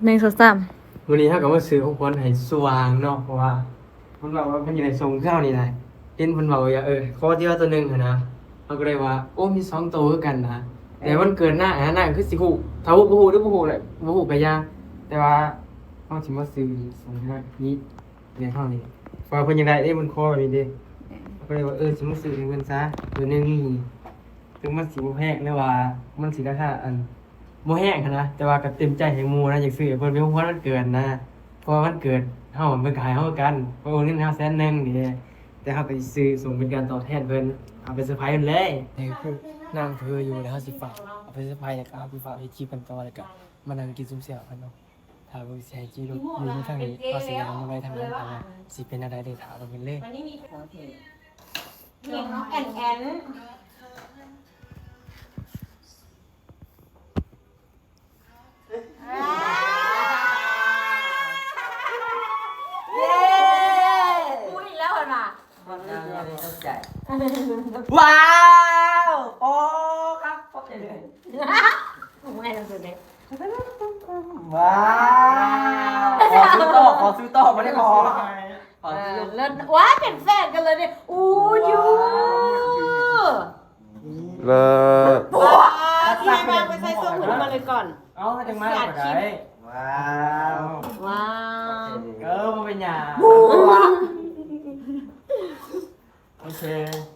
ໜຶ່ງ ສອງ ສາມ ມື້ນີ້ເຮົາກໍມາຊື້ຂອງຂວັນໃຫ້ສະຫວ່າງເນາະ ເພາະວ່າເພິ່ນເວົ້າວ່າເພິ່ນຢາກໄດ້ສົ່ງຄືເຮົານີ້ນະ ເຫັນເພິ່ນເວົ້າວ່າ ເອີ ຂໍທີລະໂຕໜຶ່ງຫັ້ນນະ ເຮົາກໍເລີຍວ່າ ໂອ້ ມີສອງໂຕຄືກັນນະ ແຕ່ວັນເກີດນາງຫັ້ນນາງຄືຊິຮູ້ ຖ້າຮູ້ ບໍ່ຮູ້ຫຼືບໍ່ຮູ້ແຫຼະ ບໍ່ຮູ້ກໍຢ່າ ແຕ່ວ່າເຮົາຊິມາຊື້ສົ່ງໃຫ້ນາງນີ້ ເດືອນເຮົານີ້ ເພາະວ່າເພິ່ນຢາກໄດ້ເດ້ ເພິ່ນຂໍແບບນີ້ເດ້ ເຮົາກໍເລີຍວ່າ ເອີ ຊິມາຊື້ໃຫ້ເພິ່ນຊະ ໂຕໜຶ່ງນີ້ ເຖິງມັນຊິບໍ່ແພງ ຫຼືວ່າມັນຊິລາຄາ ອັນ ບໍ່ແຮງຫັ້ນນະ ແຕ່ວ່າກໍເຕັມໃຈໃຫ້ໝູ່ນະ ຢາກຊື້ໃຫ້ເພິ່ນເປັນຂອງຂວັນວັນເກີດນະ ເພາະວ່າວັນເกิດເຮົາ ເພິ່ນກໍໃຫ້ເຮົາຄືກັນ ເພິ່ນໂອນເງິນໃຫ້ເຮົາແສນໜຶ່ງເດ້ ແຕ່ເຮົາກໍຊິຊື້ສົ່ງເປັນການຕອບແທນເພິ່ນ ເອົາໄປເຊີໄພເພິ່ນເລີຍ. ນີ້ຄືນາງເຜີຢູ່ ແລ້ວເຮົາຊິຝາກເອົາໄປເຊີໄພ ແລ້ວກໍເຮົາຊິຝາກເຮັດຄລິບກັນຕໍ່ ແລ້ວກໍມານັ່ງກິນຊຸມແຊວກັນເນາະ. ຖ້າເບິ່ງຊິໃຫ້ຂີ່ລົດຢູ່ທາງນີ້ ເຮົາຊິຍ່າງລົງໄປທາງນັ້ນ ຖ້າວ່າຊິເປັນແນວໃດເດີ ຖ້າເບິ່ງເລີຍ. ແອນແອນ ເຢ້ ປູດອີກແລ້ວຫັ້ນນະ. ວ້າວ ໂອ້ ຄັກ ຂອບໃຈເລີຍ ແມ່ນສຸດເດ້. ວ້າວ ຂໍຊື້ຕໍ່ ຂໍຊື້ຕໍ່ ບໍ່ໄດ້ຂໍ ຂໍຊື້ຕໍ່ ເອີ ເລີດ ວ້າຍ ເປັນແຟນກັນເລີຍເດ້. ອູ້ຍ ເລີດ ວ້າວ ຊິໃຫ້ມາໄປໃສ່ຊ່ວງຫຶງມາເລີຍກ່ອນ ເອົາ ມາຈັ່ງມາກໍໄດ້. ວ້າວ ວ້າວ ເອີ ບໍ່ເປັນຫຍັງ ໂອເຄ.